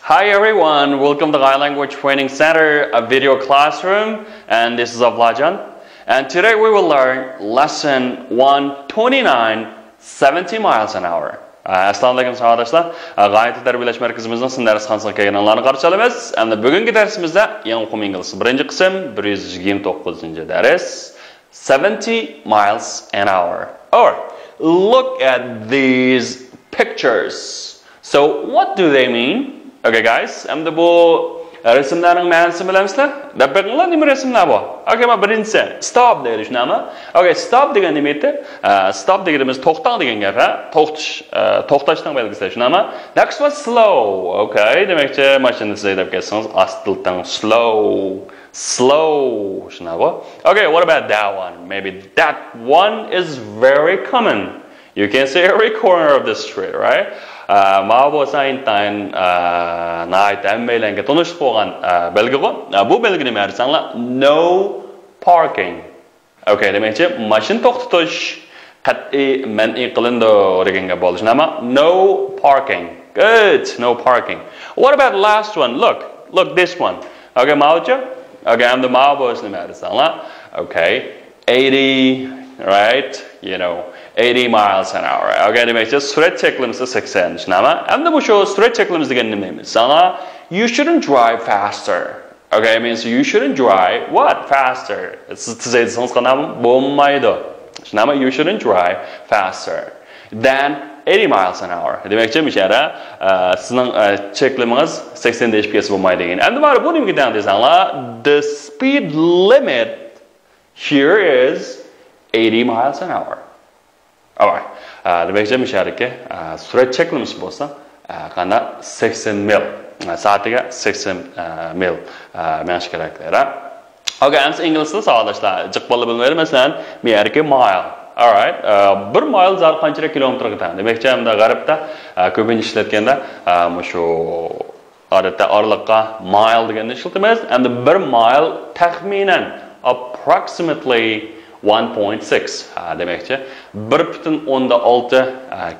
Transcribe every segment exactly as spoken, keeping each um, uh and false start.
Hi everyone, welcome to Gai Language Training Center, a video classroom, and this is Ablajan. And today we will learn lesson one twenty-nine, seventy miles an hour. ئەسسالامۇئەلەيكۇم ساۋاقداشلار. غايىتى تەربىيەلەش مەركىزىمىزنىڭ سىن دەرسخانىسىغا كەلگەنلەرنى قارشى ئالىمىز. ئەمدى بۈگۈنكى دەرسىمىزدە يېڭى ئوقۇم ئىنگلىزى بىرىنچى قىسىم، بىر يۈز يىگىرمە توققۇزىنچى دەرس. Seventy miles an hour. Or look at these pictures. So what do they mean? Okay guys, ئەمدى بۇ رەسىملەرنىڭ مەنىسىنى بىلەمسىلەر؟ دەپ بېقىڭلار، نېمە رەسىملەر بۇ؟ Okay، مانا بىرىنچىسى stop دەيدۇ، شۇنداقمۇ؟ Okay، stop دېگەن نېمە ئىدى؟ Stop دېگىنىمىز توختاڭ دېگەن گەپ، ھە؟ توختىتىش، توختاشنىڭ بەلگىسى، شۇنداقمۇ؟ Next one slow. Okay، دېمەكچى ماشىنىنى سىز ھەيدەپ كەتسىڭىز ئاستىلىتىڭ، slow. Slow، شۇنداقمۇ؟ Okay, what about that one? Maybe that one is very common. You can see every corner of the street, right? ماۋۇ بولسا ئىنتايىن ناھايىتى ھەممەيلەنگە تونۇشلۇق بولغان بەلگىغۇ. بۇ بەلگىنى نېمە دېسەڭلار، no parking. Okay، دېمەكچى ماشىنا توختىتىش قەتئىي مەنئى قىلىنىدۇ دېگەن گەپ بولۇشى نېمە؟ No parking. Good, no parking. What about last one? Look, look this one. Okay، ماۋۇچۇ؟ Okay، ئەمدى ماۋۇ بولسا نېمە دېسەڭلار؟ Okay, eighty, right? You know, eighty miles an hour. Okay، دېمەكچى سۈرئەت چەكلىمىسى سەكسەن، شۇنداقمۇ؟ ئەمدى مۇشۇ سۈرئەت چەكلىمىسى دېگەن نېمە دېسەڭلار؟ You shouldn't drive faster. Okay, I mean, so you shouldn't drive what? Faster. سىز تېز ھەيدىسىڭىز قانداق بولمايدۇ. شۇنداقمۇ؟ You shouldn't drive faster than eighty miles an hour. دېمەكچى مۇشۇ يەردە سىزنىڭ چەكلىمىڭىز سەكسەندىن ئېشىپ كەتسە بولمايدۇ دېگەن. ئەمدى مانا بۇ نېمىگە تەڭ دېسەڭلار، the speed limit here is eighty miles an hour. Alright. دېمەكچى مۇشۇ يەردىكى سۈرئەت چەكلىمىسى بولسا قانداق؟ سەكسەن مىل. سائىتىگە سەكسەن مىل مېڭىش كېرەك دەيدۇ. Okay، ئەمسە ئىنگلىزچە ساۋاقداشلار. جىق بالىلار بىلمەيدۇ، مەسىلەن، مۇ يەردىكى mile. Alright. بىر مايل زادى قانچىلىك كىلومېتىرغا تەڭ؟ دېمەكچى ئەمدى غەربتە كۆپىنچە ئىشلەتكەندە مۇشۇ ئادەتتە ئارىلىققا mile دېگەننى ئىشلىتىمىز. ئەمدى بىر mile تەخمىنەن approximately one point six. دېمەكچى بىر پۈتۈن ئوندا ئالتە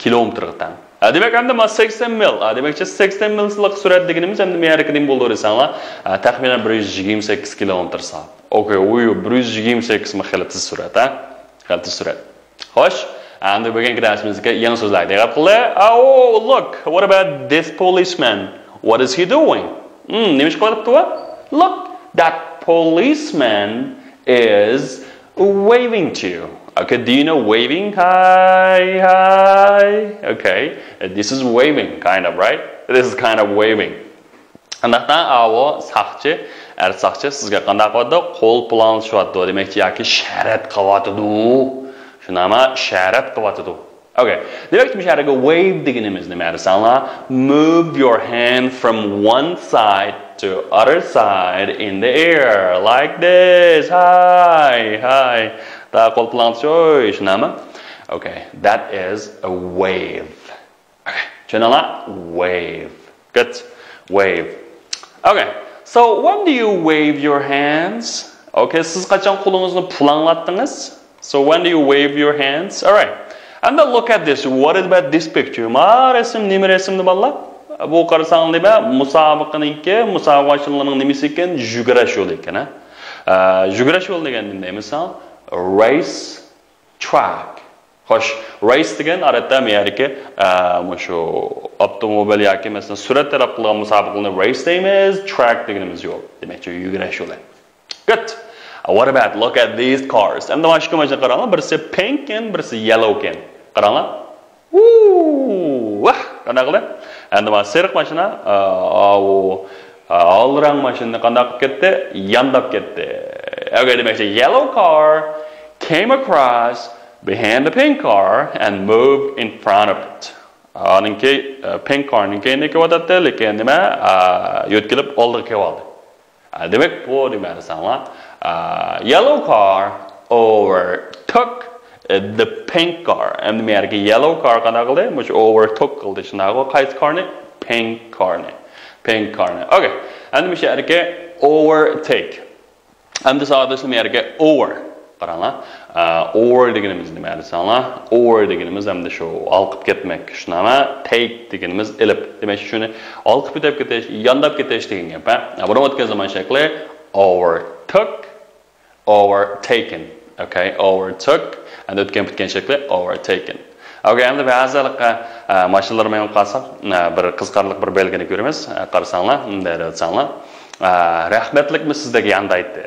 كىلومېتىرغا تەڭ. دېمەك ئەمدى مانا سەكسەن مىل. دېمەكچى سەكسەن مىل سىلىق سۈرئەت دېگىنىمىز ئەمدى مۇ يەردىكى نېمە بولىدۇ دېسەڭلار، تەخمىنەن بىر يۈز يىگىرمە سەككىز كىلومېتىر سائەت. Okay، ئۇ بىر يۈز يىگىرمە سەككىزمۇ خېلى تېز سۈرئەت، ھە؟ خېلى تېز سۈرئەت. خوش، ئەمدى بۈگۈنكى دەرسىمىزگە يېڭى سۆزلەرگە دىققەت قىلدى. Oh, look, what about this policeman? What is he doing? Hmm, نېمە ئىش قىلىۋاتىدۇ ئۇ؟ Look, that policeman is waving to you. Okay, do you know waving? Hi, hi. Okay, this is waving, kind of, right? This is kind of waving. ئانداقتا ئاۋۇ ساقچى، ئەر ساقچى سىزگە قانداق قىلىۋاتىدۇ؟ قول پۇلاڭلىشىۋاتىدۇ، دېمەكچى ياكى ئىشارەت قىلىۋاتىدۇ. شۇنداقمۇ؟ ئىشارەت قىلىۋاتىدۇ. Okay. دېمەكچى مۇشۇ يەردىكى wave دېگىنىمىز نېمە دېسەڭلار؟ Move your hand from one side to other side in the air like this. Hi, hi. دا قول پۇلاڭلىتىش، شۇنداقمۇ؟ Okay, that is a wave. Okay, چۈشەندىڭلار؟ Wave. Good. Wave. Okay. So when do you wave your hands? Okay, سىز قاچان قولىڭىزنى پۇلاڭلاتتىڭىز? So when do you wave your hands? Alright. And then look at this. What is about this picture? ما رەسىم نېمە رەسىمدە بالىلار؟ بۇ قارىساڭلار نېمە؟ مۇسابىقىنىڭكى، مۇسابىقە ماشىنىلىرىنىڭ نېمىسى ئىكەن؟ يۈگۈرۈش يولى ئىكەن، ھە؟ يۈگۈرۈش يولى دېگەن نېمە دەيمىز؟ Race track. خوش، race دېگەن ئادەتتە مۇ يەردىكى مۇشۇ ئاپتوموبىل ياكى مەسىلەن سۈرئەت تەلەپ قىلىدىغان مۇسابىقىلەرنى race دەيمىز، track دېگىنىمىز يول. دېمەكچى يۈگۈرۈش يولى. Good. What about, look at these cars. ئەمدى مانا ئىككى ماشىنا قاراڭلار، بىرسى pink ئىكەن، بىرسى yellow ئىكەن. قاراڭلار. ۋاھ، قانداق قىلدى؟ ئەمدى مانا سېرىق ماشىنا، ئاۋۇ ھال رەڭ ماشىنىنى قانداق قىلىپ كەتتى؟ يانداپ كەتتى. Okay, دېمەكچى yellow car came across behind the pink car and moved in front of it. ئانىڭكى pink car نىڭ كەينىدە كېلىۋاتاتتى، لېكىن نېمە، يۆتكىلىپ ئالدىغا كېلىۋالدى. دېمەك بۇ نېمە دېسەڭلار، yellow car overtook the pink car. ئەمدى مۇ يەردىكى yellow car قانداق قىلدى؟ مۇشۇ overtook قىلدى، شۇنداقغۇ؟ قايسى car نى؟ Pink car نى. Pink car نى. Okay. ئەمدى مۇشۇ يەردىكى overtake. ئەمدى ساۋاقداشلار مۇ يەردىكى over. قاراڭلار، ئە، ئوۋېر دېگىنىمىز نېمە دېسەڭلار؟ ئوۋېر دېگىنىمىز ئەمدى شۇ ھالقىپ كەتمەك، شۇنداقمۇ؟ تەيك دېگىنىمىز ئېلىپ. دېمەك، شۇنى ھالقىپ كېتىپ كېتىش، يانداپ كېتىش دېگەن گەپ، ھە؟ بۇنى ئۆتكەن زامان شەكلى ئوۋېرتۇك، ئوۋېرتېكىن. ئوكەي، ئوۋېرتۇك، ئەمدى ئۆتكەن پۈتكەن شەكلى ئوۋېرتېكىن. ئوكەي، ئەمدى بەزى ھېلىقى، ئە، ماشىنىلار مېڭىپ قالساق، ئە، بىر قىزىقارلىق بىر بەلگىنى كۆرىمىز. ئە، قارىساڭلار، مۇنداق دەۋاتساڭلار. ئە، رەھمەتلىكمۇ سىزدەك ياندايتتى.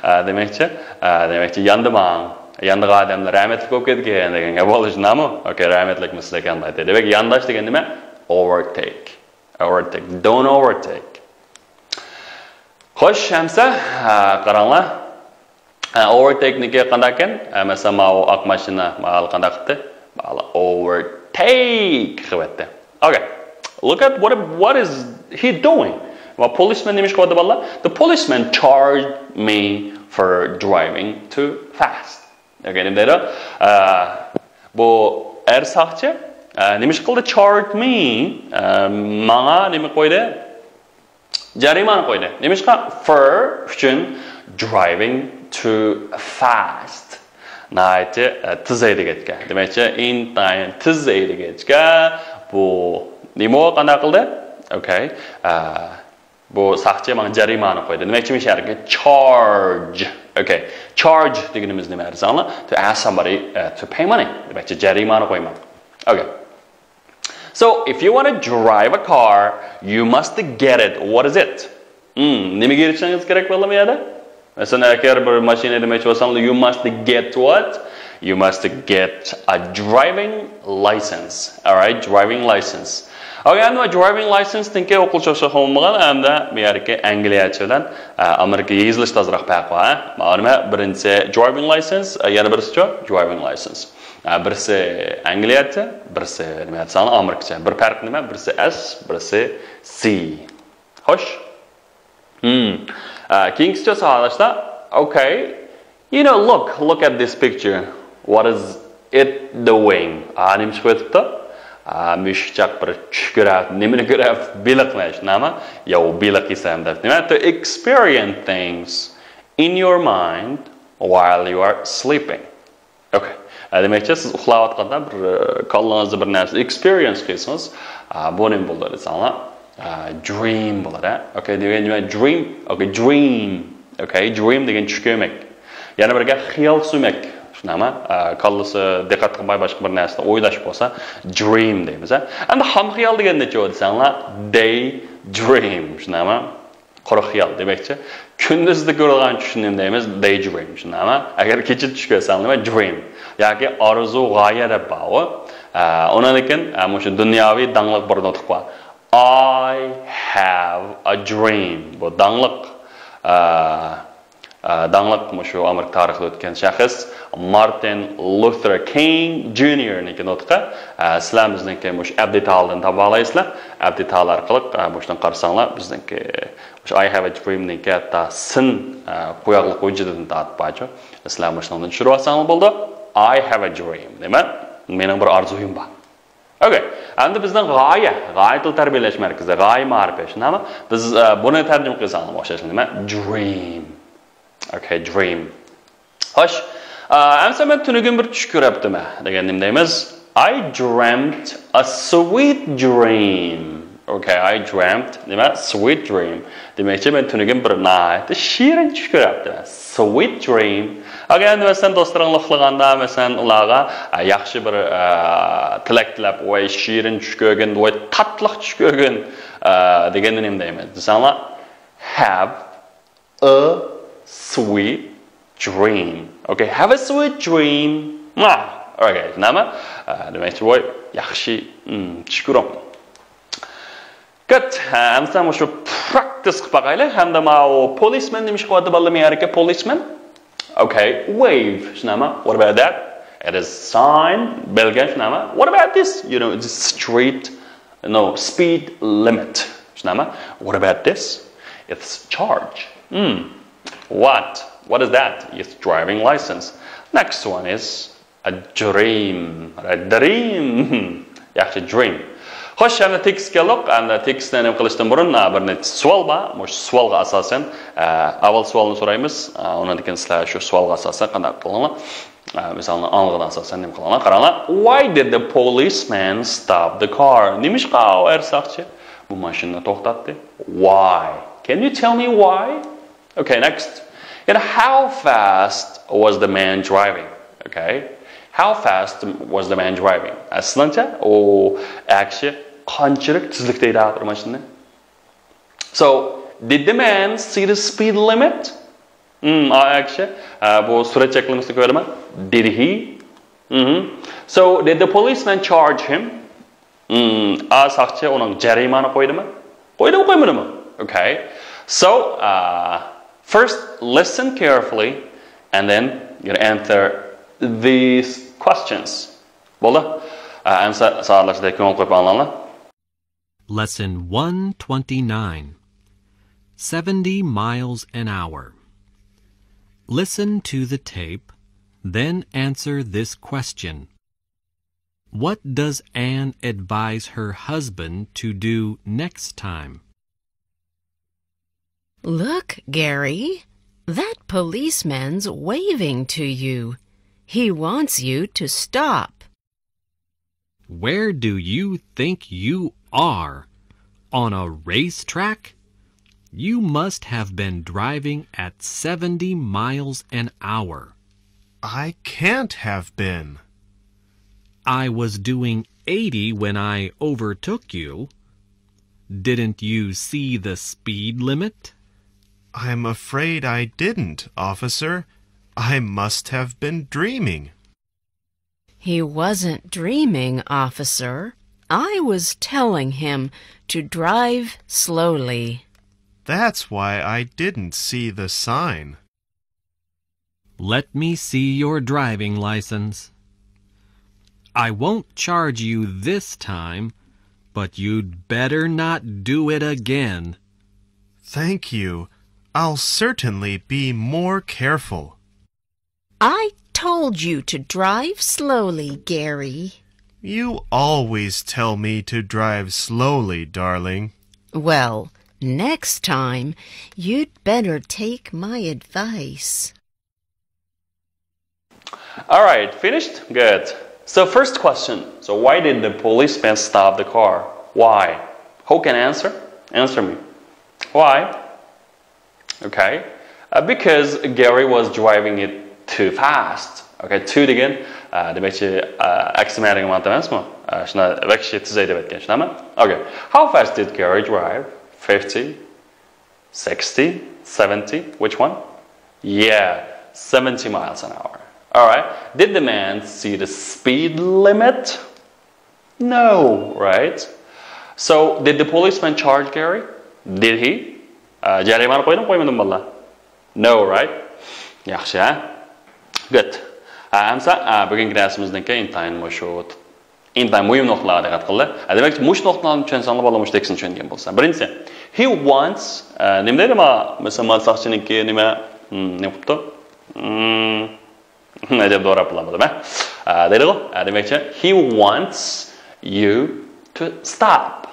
ئە، دېمەكچى، ئە، دېمەكچى، ياندىماڭ. ياندىغان ئادەملەر رەھمەتلىك بولۇپ كېتىدىكەن دېگەن گەپ بولۇشى نامۇ؟ ئوكەي، رەھمەتلىكمۇ سىزدەك ياندايتتى. دېمەك، يانداش دېگەن نېمە؟ ئوۋېرتېك. ئوۋېرتېك. Don't overtake. خوش، ئەمسە، ئە، قاراڭلار. ئە، ئوۋېرتېكنىڭكى قانداق ئىكەن؟ ئە، مەسىلەن، ماۋۇ ئاق ماشىنا، ماۋۇ قانداق قىلدى؟ ماۋۇ ئوۋېرتېك قىلىۋەتتى. ئوكەي. Look at what, what is he doing? ۋە پولىسمەن نېمە ئىش قىلىۋاتىدۇ، بالىلار؟ The policeman charged me for driving too fast. ئوكەي، نېمە دەيدۇ؟ ئە، بۇ ئەر ساقچى، ئە، نېمە ئىش قىلدى؟ Charged me، ئە، ماڭا نېمە قويدى؟ جەرىمانە قويدى. نېمىشقا؟ For، ئۈچۈن، driving too fast. ناھايىتى، ئە، تېز ھەيدىگەچكە. دېمەكچى، ئىنتايىن تېز ھەيدىگەچكە، بۇ نېمە قانداق قىلدى؟ ئوكەي. ئە، بۇ ساقچى ماڭا جەرىمانە قويدى. دېمەكچى، مۇشۇ يەرگە charge. ئوكەي. Charge دېگىنىمىز نېمە دېسەڭلار؟ To ask somebody, uh, to pay money. دېمەكچى، جەرىمانە قويماق. ئوكەي. So, if you want to drive a car, you must get it. What is it? Hmm, نېمىگە ئېرىشىشىڭىز كېرەك، بالىلار، بۇ يەردە؟ مەسىلەن، ئەگەر بىر ماشىنا ھەيدىمەكچى بولساڭلار، you must get what? You must get a driving license. Alright, driving license. ئوكەي، ئەمدى driving license نىڭكى ئوقۇلۇشى ئوخشاش بولمىغان، ئەمدى بۇ يەردىكى ئەنگلىيەچە بىلەن، ئە، ئامېرىكا يېزىلىشتا ئازراق پەرق بار، ھە؟ مانا نېمە، بىرىنچىسى driving license، ئە، يەنە بىرسىچۇ؟ Driving license. ئە، بىرسى ئەنگلىيەچە، بىرسى نېمە دېسەڭلار ئامېرىكىچە. بىر پەرق نېمە؟ بىرسى S، بىرسى C. خوش. Hmm. ئە، كېيىنكىسىچە ساۋاقداشلار. Okay. You know, look, look at this picture. What is it doing? ئا، نېمە ئىش قىلىۋېتىپتۇ؟ ئا، مۈشۈكچاق بىر چۈش كۆرۈپ، نېمىنى كۆرۈپ؟ بېلىقنى، شۇنداقمۇ؟ يا، ئۇ بېلىق يېسەم دەپ. نېمە؟ To experience things in your mind while you are sleeping. Okay. ئە، دېمەكچى، سىز ئۇخلاۋاتقاندا بىر، ئە، كاللىڭىزدا بىر نەرسە experience قىلسىڭىز، ئا، بۇ نېمە بولىدۇ دېسەڭلار؟ ئا، dream بولىدۇ. Okay، دېگەن نېمە؟ Dream. Okay، dream. Okay، dream دېگەن چۈش كۆرمەك. يەنە بىرگە خىيال سۈرمەك. شۇنداقمۇ؟ ئا، كاللىسى دىققەت قىلماي باشقا بىر نەرسىنى ئويلاش بولسا، dream دەيمىز، ھە؟ ئەمدى خام خىيال دېگەن نېچە دېسەڭلار؟ Daydream. شۇنداقمۇ؟ قۇرۇق خىيال دېمەكچى. كۈندۈزدە كۆرىدىغان چۈشنى نېمە دەيمىز؟ Daydream، شۇنداقمۇ؟ ئەگەر كېچىدە چۈش كۆرسەڭ نېمە؟ Dream. ياكى ئارزۇ، غايە دەپ بارغۇ. ئە، ئۇنىڭدىن كېيىن، ئە، مۇشۇ دۇنياۋى داڭلىق بىر نۇتۇق بار. I have a dream. بۇ داڭلىق، ئە، ئە، داڭلىق مۇشۇ ئامېرىكا تارىخىدا ئۆتكەن شەخس مارتىن لۇتېر كىڭ جۇنىيورنىڭكى نۇتقى. ئە، سىلەر بىزنىڭكى مۇشۇ ئەبدى تالىدىن تاپالايسىلەر. ئەبدى تالى ئارقىلىق، ئە، مۇشۇنى قارىساڭلار، بىزنىڭكى مۇشۇ I have a dream نىڭكى ھەتتا سىن، ئە، قوياقلىق ھۆججىتىدىن تارتىپ بارچۇ. سىلەر مۇشۇنىڭدىن چۈشۈرۈۋالساڭلار بولىدۇ. I have a dream. نېمە؟ مېنىڭ بىر ئارزۇيۇم بار. ئوكەي. ئەمدى بىزنىڭ غايە، غايە تىل تەربىيەلەش مەركىزى، غايە مائارىپى، شۇنداقمۇ؟ بىز، ئە، بۇنى تەرجىمە قىلساڭلار ئوخشاش نېمە؟ Dream. ئوكەي، dream. خوش. ئە، ئەمسە مەن تۈنۈگۈن بىر چۈش كۆرۈپتىمەن دېگەن نېمە دەيمىز؟ I dreamt a sweet dream. ئوكەي، I dreamt، نېمە؟ Sweet dream. دېمەكچى، مەن تۈنۈگۈن بىر ناھايىتى شېرىن چۈش كۆرۈپتىمەن. Sweet dream. ئەگەر ئەمدى مەسىلەن دوستلىرىڭلار ئۇخلىغاندا، مەسىلەن ئۇلارغا، ئە، ياخشى بىر، ئە، تىلەك تىلەپ، ۋاي شېرىن چۈش كۆرگىن، ۋاي تاتلىق چۈش كۆرگىن، ئە، دېگەندە نېمە دەيمىز دېسەڭلار؟ Have a sweet dream. ئوكەي، have a sweet dream. ما، ئوكەي، نېمە؟ ئە، دېمەكچى، ۋاي ياخشى، م، چۈش كۆرۈڭ. Good. ھە، ئەمسە مۇشۇ practice قىلىپ باقايلى. ھەمدە ماۋۇ policeman نېمە ئىش قىلىۋاتىدۇ، بالىلار، مېڭەركە policeman؟ Okay, wave. شۇنداقمۇ؟ What about that? It is sign. بەلگە، شۇنداقمۇ؟ What about this? You know, it's street. No, speed limit. شۇنداقمۇ؟ What about this? It's charge. Hmm. What? What is that? It's driving license. Next one is a dream. Right? Dream. ياخشى، dream. خوش، ئەمدى تېكىستكە كەلدۇق. ئەمدى تېكىستنى نېمە قىلىشتىن بۇرۇن، ئە، بىر نەچچە سوئال بار. مۇشۇ سوئالغا ئاساسەن، ئە، ئاۋۋال سوئالنى سورايمىز. ئە، ئۇنىڭدىن كېيىن سىلەر شۇ سوئالغا ئاساسەن قانداق قىلىڭلار؟ ئە، مىسالنى ئاڭلىغىنىغا ئاساسەن نېمە قىلىڭلار؟ قاراڭلار. Why did the policeman stop the car? نېمىشقا ئۇ ئەر ساقچى بۇ ماشىنىنى توختاتتى؟ Why? Can you tell me why? Okay, next. You know, how fast was the man driving? Okay. How fast was the man driving? ئە، سىزنىڭچە ئۇ ئەر كىشى قانچىلىك تېزلىكتە ھەيدەپتۇ ماشىنىنى؟ So, did the man see the speed limit? Hmm, ئا، ئەر كىشى، ئە، بۇ سۈرئەت چەكلىمىسىنى كۆردىمۇ؟ Did he? Mhm. So, did the policeman charge him? Hmm, ئا، ساقچى ئۇنىڭ جەرىمانە قويدىمۇ؟ قويدىمۇ، قويمىدىمۇ؟ Okay. So, uh, first listen carefully and then you answer these questions. بولدى. ئە، ئەمسە سائەتلەشتە كۆڭۈل قويۇپ ئاڭلاڭلار. Lesson one twenty-nine. Seventy miles an hour. Listen to the tape, then answer this question. What does Anne advise her husband to do next time? Look, Gary, that policeman's waving to you. He wants you to stop. Where do you think you are? On a racetrack? You must have been driving at seventy miles an hour. I can't have been. I was doing eighty when I overtook you. Didn't you see the speed limit? I'm afraid I didn't, officer. I must have been dreaming. He wasn't dreaming, officer. I was telling him to drive slowly. That's why I didn't see the sign. Let me see your driving license. I won't charge you this time, but you'd better not do it again. Thank you. I'll certainly be more careful. I told you to drive slowly, Gary. You always tell me to drive slowly, darling. Well, next time, you'd better take my advice. All right, finished? Good. So first question. So why did the policeman stop the car? Why? Who can answer? Answer me. Why? Okay. Uh, because Gary was driving it too fast. Okay, too دېگەن، ئە، دېمەكچى، ئە، ئەكسى مەنىگە مانا ئەمەسمۇ؟ ئە، شۇنداق ۋەھشىي تېز ھەيدەپ كەتكەن، شۇنداقمۇ؟ Okay. How fast did Gary drive? Fifty, sixty, seventy, which one? Yeah, seventy miles an hour. All right. Did the man see the speed limit? No, right? So, did the policeman charge Gary? Did he? ئە، جەرىمانە قويدىمۇ، قويمىدىمۇ بالىلار؟ No, right? ياخشى، ھە؟ Good. ئە، ئەمسە، ئە، بۈگۈنكى دەرسىمىزنىڭكى ئىنتايىن مۇشۇ، ئىنتايىن مۇھىم نۇقتىلارغا دىققەت قىلدى. ئە، دېمەك، مۇشۇ نۇقتىلارنى چۈشەنسەڭلار بولىدۇ، مۇشۇ تېكىستنى چۈشەنگەن بولسا. بىرىنچىسى، he wants، ئە، نېمە دەيدۇ ما، مىسال، مال ساقچىنىڭكى نېمە، م، نېمە قىپتۇ؟ م، ئەجەب دوراپ بولامدۇ، ھە؟ ئە، دەيدىغۇ، ئە، دېمەكچى، he wants you to stop.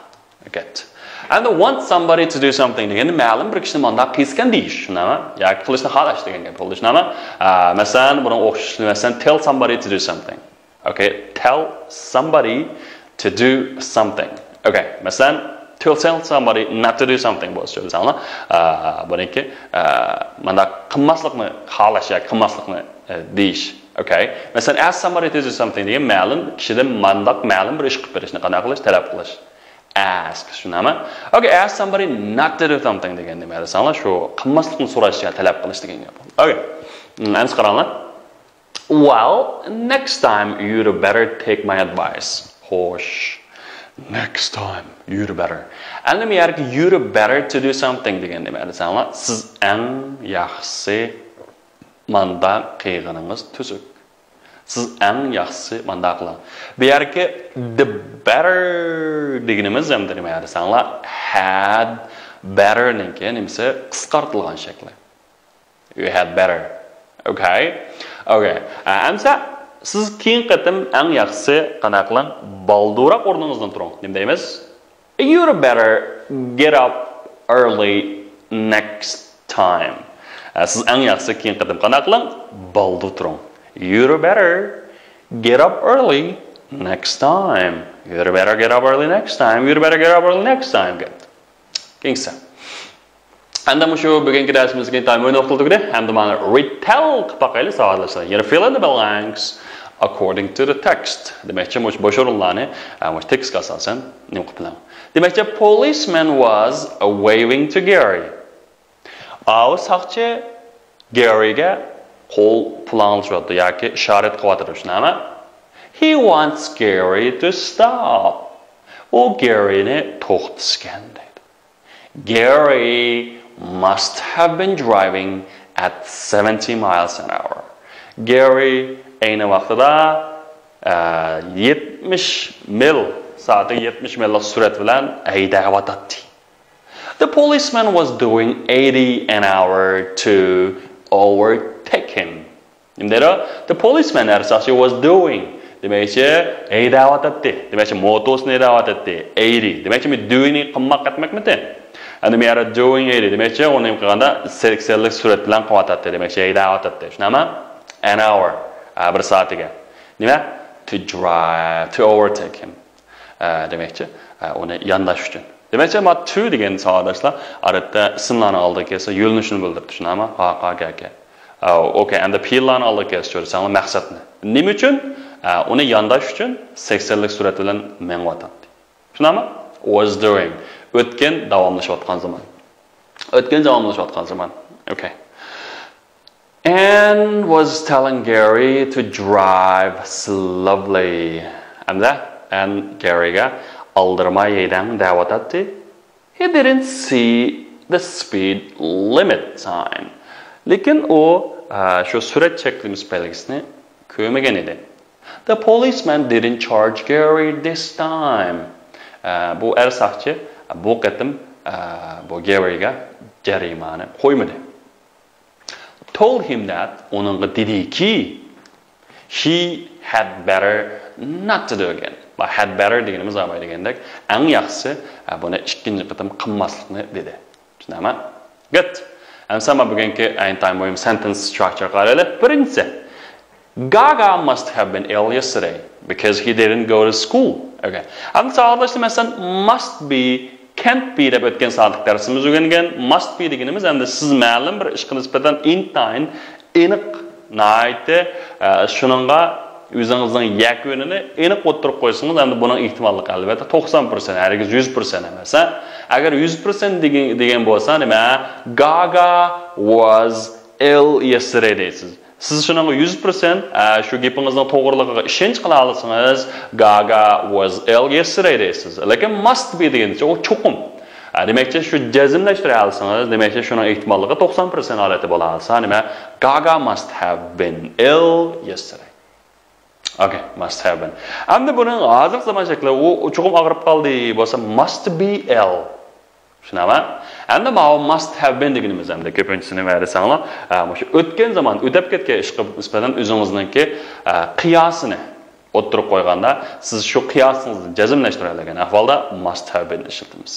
Good. And want somebody to do something دېگەندە مەلۇم بىر كىشىنى مانداق قىلسىكەن دېيىش، شۇنداقمۇ؟ ياكى قىلىشنى خالاش دېگەن گەپ بولىدۇ، شۇنداقمۇ؟ ئە، مەسىلەن، بۇنىڭغا ئوخشاش، مەسىلەن، tell somebody to do something. Okay, tell somebody to do something. Okay, مەسىلەن، to tell somebody not to do something بولسا، چۈشەندىڭلار. ئە، بۇنىڭكى، ئە، مانداق قىلماسلىقنى خالاش ياكى قىلماسلىقنى، ئە، دېيىش. Okay. مەسىلەن، ask somebody to do something دېگەن مەلۇم كىشىدىن مانداق مەلۇم بىر ئىش قىلىپ بېرىشنى قانداق قىلىش؟ تەلەپ قىلىش. Ask، شۇنداقمۇ؟ Okay, ask somebody not to do something دېگەن نېمە دېسەڭلار، شۇ قىلماسلىقنى سوراش يا تەلەپ قىلىش دېگەن گەپ. Okay. ئەمسە قاراڭلار. Well, next time you'd better take my advice. خوش. Next time you'd better. ئەمدى بۇ يەردىكى you'd better to do something دېگەن نېمە دېسەڭلار، سىز ئەڭ ياخشىسى مانداق قىلغىنىڭىز تۈزۈك. سىز ئەڭ ياخشىسى مانداق قىلىڭ. بۇ يەردىكى the better دېگىنىمىز ئەمدى نېمە دېسەڭلار، had better نىڭكى نېمىسى، قىسقارتىلغان شەكلى. You had better. Okay. Okay. ئە، ئەمسە سىز كېيىنكى قېتىم ئەڭ ياخشىسى قانداق قىلىڭ؟ بالدۇرراق ئورنىڭىزدىن تۇرۇڭ. نېمە دەيمىز؟ You better get up early next time. ئە، سىز ئەڭ ياخشىسى كېيىنكى قېتىم قانداق قىلىڭ؟ بالدۇر تۇرۇڭ. You better get up early next time. You better get up early next time. You better get up early next time. Good. كېيىنكىسى. ئەمدى مۇشۇ بۈگۈنكى دەرسىمىزدىكى تايم نۇقتىلىق تۈگىدى. ئەمدى مانا رىتېل قىلىپ باقايلى، ساۋاقداشلار. يەنە fill in the blanks according to the text. دېمەكچى، مۇشۇ بوش ئورۇنلارنى، ئە، مۇشۇ تېكىستكە ئاساسەن نېمە قىلىپ بىلىڭ. دېمەكچى، policeman was waving to Gary. ئاۋۇ ساقچى گېرىگە قول پۇلاڭلىشىۋاتىدۇ ياكى ئىشارەت قىلىۋاتىدۇ، شۇنداقمۇ؟ He wants Gary to stop. ئۇ گېرىنى توختىتىشكەن دەيدۇ. Gary must have been driving at seventy miles an hour. گېرى ئەينى ۋاقتىدا، ئە، يەتمىش مىل، سائىتىگە يەتمىش مىللىق سۈرئەت بىلەن ھەيدەۋاتاتتى. The policeman was doing eighty an hour to overtake him. نېمە دەيدۇ؟ The policeman ئەر ساقچى was doing. دېمەكچى، ھەيدەۋاتاتتى. دېمەكچى، موتوسىنى ھەيدەۋاتاتتى. Eighty. دېمەكچى، مەن doing نى قىلماق كەتمەكمىتى؟ ئەمدى مەن يەنە doing eighty. دېمەكچى، ئۇنى قىلغاندا سەكسەنلىك سۈرئەت بىلەن قىلىۋاتاتتى. دېمەكچى، ھەيدەۋاتاتتى. شۇنداقمۇ؟ An hour. ئە، بىر سائىتىگە. نېمە؟ To drive, to overtake him. ئە، دېمەكچى، ئە، ئۇنى يانداش ئۈچۈن. دېمەكچى، ما to دېگەن ساۋاقداشلار، ئادەتتە ئىسىملارنىڭ ئالدىغا كەلسە، يۆنىلىشنى بىلدۈرىدۇ، شۇنداقمۇ؟ ھا، قا، گە، كە. ئە، ئوكەي، ئەمدى پېئىللارنىڭ ئالدىغا كەلسە، كۆرسەڭلار مەقسەتنى. نېمە ئۈچۈن؟ ئە، ئۇنى يانداش ئۈچۈن سەكسەنلىك سۈرئەت بىلەن مېڭىۋاتاتتى. شۇنداقمۇ؟ Was doing. ئۆتكەن داۋاملىشىۋاتقان زامان. ئۆتكەن داۋاملىشىۋاتقان زامان. ئوكەي. Anne was telling Gary to drive slowly. ئەمدى ئەن گېرىگە ئالدىرىماي ھەيدەڭ دەۋاتاتتى. He didn't see the speed limit sign. لېكىن ئۇ، ئە، شۇ سۈرئەت چەكلىمىسى بەلگىسىنى كۆرمىگەن ئىدى. The policeman didn't charge Gary this time. ئە، بۇ ئەر ساقچى بۇ قېتىم، ئە، بۇ گېرىگە جەرىمانە قويمىدى. Told him that، ئۇنىڭغا دېدىكى، he had better not to do again. بۇ had better دېگىنىمىز ئاۋاي دېگەندەك، ئەڭ ياخشىسى، ئە، بۇنى ئىككىنچى قېتىم قىلماسلىقنى دېدى. چۈشىنەمەن؟ Good. ئەمسە ما بۈگۈنكى ئەينى تايم مۇھىم sentence structure قارايلى. بىرىنچىسى، Gaga must have been ill yesterday because he didn't go to school. ئوكەي. ئەمدى ساۋاقداشلار، مەسىلەن، must be، can't be دەپ ئۆتكەن سائەتلىك دەرسىمىز ئۆگەنگەن. Must be دېگىنىمىز ئەمدى سىز مەلۇم بىر ئىشقا نىسبەتەن ئىنتايىن ئېنىق، ناھايىتى، ئە، شۇنىڭغا ئۆزىڭىزنىڭ يەكۈنىنى ئېنىق ئوتتۇرىغا قويسىڭىز، ئەمدى بۇنىڭ ئېھتىماللىقى ئەلۋەتتە توقسان پىرسەنت، ھەرگىز يۈز پىرسەنت ئەمەس، ھە؟ ئەگەر يۈز پىرسەنت دېگەن، دېگەن بولسا نېمە؟ Gaga was ill yesterday دەيسىز. سىز شۇنىڭغا يۈز پىرسەنت، ئە، شۇ گېپىڭىزنىڭ توغرىلىقىغا ئىشەنچ قىلالىسىڭىز، Gaga was ill yesterday دەيسىز. لېكىن must be دېگەنچە ئۇ چوقۇم. ئە، دېمەكچى، شۇ جەزملەشتۈرەلىسىڭىز، دېمەكچى، شۇنىڭ ئېھتىماللىقى توقسان پىرسەنت ھالەتتە بولالىسا، نېمە؟ Gaga must have been ill yesterday. Okay, must have been. ئەمدى بۇنىڭ ھازىرقى زامان شەكلى، ئۇ، ئۇ چوقۇم ئاغرىپ قالدى بولسا، must be ill. شۇنداقمۇ؟ ئەمدى ماۋۇ must have been دېگىنىمىز ئەمدى كۆپىنچىسىنى نېمە دېسەڭلار، ئە، مۇشۇ ئۆتكەن زامان، ئۆتۈپ كەتكەن ئىشقا نىسبەتەن ئۆزىڭىزنىڭكى، ئە، قىياسىنى ئوتتۇرىغا قويغاندا، سىز شۇ قىياسىڭىزنى جەزملەشتۈرەلىگەن ئەھۋالدا must have been ئىشلىتىمىز.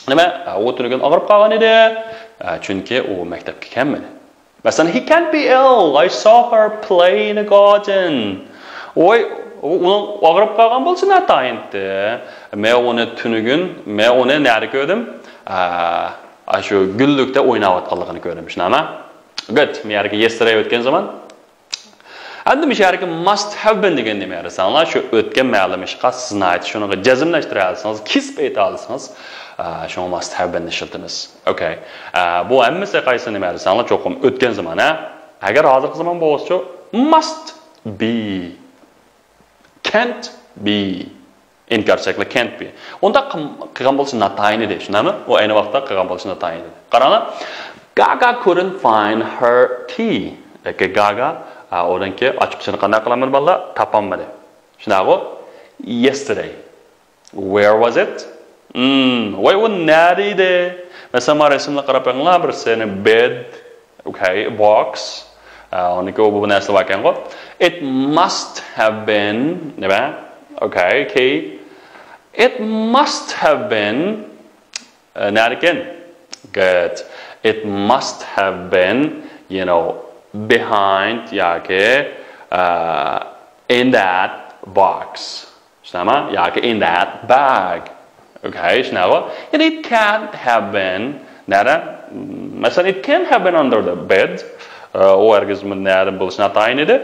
نېمە؟ ئە، ئۇ تۈنۈگۈن ئاغرىپ قالغان ئىدى. ئە، چۈنكى ئۇ مەكتەپكە كەلمىدى. مەسىلەن، he can't be ill. I saw her play in the garden. ۋاي، ئۇ، ئۇنىڭ ئاغرىپ قالغان بولسا ناتايىنتى. مەن ئۇنى تۈنۈگۈن، مەن ئۇنى نەدە كۆردۈم؟ ئا، ئاشۇ گۈللۈكتە ئويناۋاتقانلىقىنى كۆردۈم، شۇنداقمۇ؟ Good. مەن يەرگە yesterday ئۆتكەن زامان. ئەمدى مۇشۇ يەرگە must have been دېگەن نېمە دېسەڭلار، شۇ ئۆتكەن مەلۇم ئىشقا سىز ناھايىتى شۇنىڭغا جەزملەشتۈرەلىسىڭىز، كېسىپ ئېيتالىسىڭىز، ئا، شۇڭا must have been ئىشلىتىمىز. ئوكەي. ئە، بۇ ھەممىسى قايسى نېمە دېسەڭلار، چوقۇم ئۆتكەن زامان، ھە؟ ئەگەر ھازىرقى زامان بولسىچۇ، must be، can't be. ئىنكار شەكلى can't be. ئۇنداق قىل-، قىلغان بولسا ناتايىن ئىدى، شۇنداقمۇ؟ ئۇ ئەينى ۋاقىتتا قىلغان بولسا ناتايىن ئىدى. قاراڭلار. Gaga couldn't find her key. ياكى گاگا، ئا، ئۇنىڭكى ئاچقۇچىنى قانداق قىلالمىدى بالىلار؟ تاپالمىدى. شۇنداقغۇ؟ Yesterday. Where was it? Hmm, ۋاي، ئۇ نەدە ئىدى؟ مەسىلەن، مانا رەسىمگە قاراپ بېقىڭلار، بىرسىنى bed، okay، box. ئا، ئۇنىڭكى ئۇ بۇ نەرسە بار ئىكەنغۇ. It must have been نېمە؟ Okay, okay. It must have been نەدىكىن؟ Good. It must have been, you know, behind ياكى uh, in that box. شۇنداقمۇ؟ ياكى in that bag. Okay, شۇنداقمۇ؟ يەنى it can't have been نەدە؟ مەسىلەن, it can't have been under the bed. ئۇ ھەرگىزمۇ نەدە بولۇشى ناتايىن ئىدى.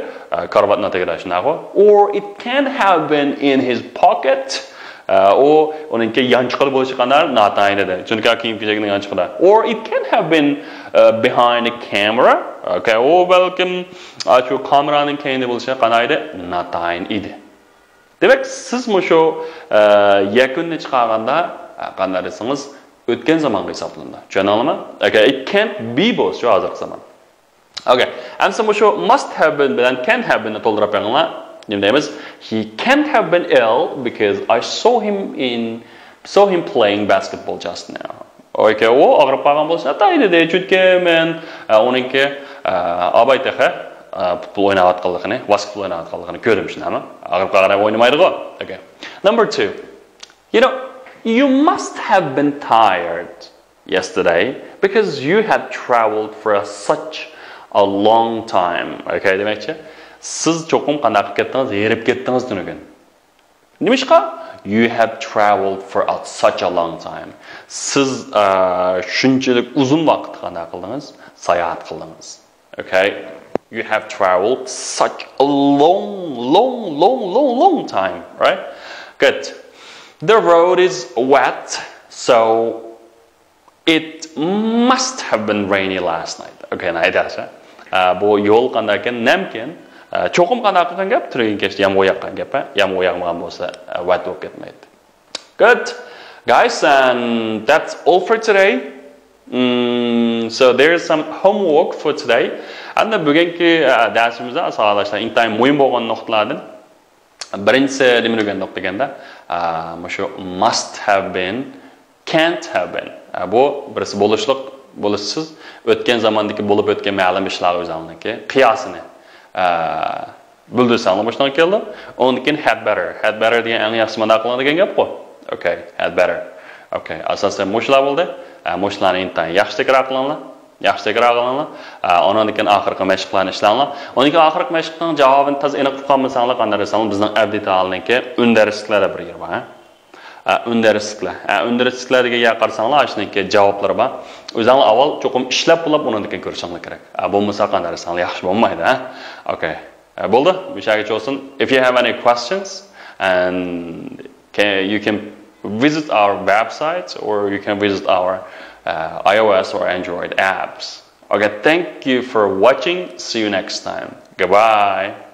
كارىۋاتنىڭ تېگىدە شۇنداقمۇ؟ Or it can't have been in his pocket. ئۇ ئۇنىڭكى يانچۇقىدا بولۇشى قانداق ناتايىن ئىدى. چۈنكى كىيىم كېچەكنىڭ يانچۇقىدا. Or it can't have been uh, behind a camera. Okay, ئۇ بەلكىم شۇ كامېرانىڭ كەينىدە بولۇشى قانداق ئىدى؟ ناتايىن ئىدى. دېمەك، سىز مۇشۇ يەكۈننى چىقارغاندا قانداق دېسىڭىز، ئۆتكەن زامانغا ھېسابلىنىدۇ. چۈشەندىڭلارمۇ؟ Okay, it can't be بولسا ھازىرقى زامان. Okay, ئەمسە مۇشۇ must have been بىلەن can't have been نى تولدۇرۇپ بېرىڭلار. نېمە دەيمىز؟ He can't have been ill because I saw him in saw him playing basketball just now. Okay, ئۇ ئاغرىپ قالغان بولۇشى ناتايىن ئىدى، چۈنكى مەن ئۇنىڭكى ئاباي تېخى پۇتبول ئويناۋاتقانلىقىنى، ۋاسكېتبول ئويناۋاتقانلىقىنى كۆردۈم، شۇنداقمۇ؟ ئاغرىپ قالغان ئوينىمايدىغۇ. Okay. Number two. You know, you must have been tired yesterday because you had traveled for a, such a long time. Okay, دېمەكچى، سىز چوقۇم قانداق قىلىپ كەتتىڭىز؟ ھېرىپ كەتتىڭىز تۈنۈگۈن. نېمىشقا؟ You have traveled for a, such a long time. سىز ئە، شۇنچىلىك ئۇزۇن ۋاقىت قانداق قىلدىڭىز؟ ساياھەت قىلدىڭىز. Okay. You have traveled such a long, long, long, long, long time, right? Good. The road is wet, so it must have been rainy last night. Okay, ناھايىتى ياخشى. ئە، بۇ يول قانداقكەن؟ نەمكەن. ئە، چوقۇم قانداق قىلغان گەپ؟ تۈنۈگۈن كەچتە يامغۇر ياغقان گەپ، ھە؟ يامغۇر ياغمىغان بولسا، ئە، ۋەت بولۇپ كەتمەيدۇ. Good, guys, and that's all for today. Mm, so there is some homework for today. ئەمدى بۈگۈنكى ئە، دەرسىمىزدە ساۋاقداشلار ئىنتايىن مۇھىم بولغان نۇقتىلاردىن بىرىنچىسى نېمىنى ئۆگەندۇق دېگەندە، ئە، مۇشۇ must have been, can't have been. ئە، بۇ بىرسى بولۇشلۇق، بولۇشسىز، ئۆتكەن زاماندىكى بولۇپ ئۆتكەن مەلۇم ئىشلارغا ئۆزۈڭنىڭكى قىياسىنى، ئە، بىلدۈرسەڭلار مۇشۇنىڭغا كېلىدۇ. ئۇندىن كېيىن had better. Had better دېگەن ئەڭ ياخشى مانا قىلىدىغان گەپقۇ. Okay, had better. Okay, ئاساسەن مۇشۇلار بولدى. ئە، مۇشۇلارنى ئىنتايىن ياخشى تەكرار قىلىڭلار. ياخشى تەكرار قىلىڭلار. ئە، ئۇنىڭدىن كېيىن ئاخىرقى مەشىقلەرنى ئىشلەڭلار. ئۇنىڭدىن كېيىن ئاخىرقى مەشىقنىڭ جاۋابىنى تازا ئېنىق ئۇقالمىساڭلار، قانداق دېسەڭلار، بىزنىڭ ئەبدى تائالىنىڭكى ئۈندەرسلىكلەر دەپ بىر يېرى بار، ھە؟ ئە، ئۈندەرسلىكلەر. ئە، ئۈندەرسلىكلەر دېگەن يەرگە قارىساڭلار، ئاشۇنىڭكى جاۋابلىرى بار. ئۆزۈڭلار ئاۋۋال چوقۇم ئىشلەپ بولۇپ، ئۇنىڭدىن كېيىن كۆرۈشۈڭلار كېرەك. ئە، بولمىسا قانداق دېسەڭلار، ياخشى بولمايدۇ، ھە؟ Okay. ئە، بولدى، مۇشۇ يەرگىچە بولسۇن. If you have any questions, and can, you can visit our website or you can visit our uh, iOS or Android apps. Okay, thank you for watching. See you next time. Goodbye.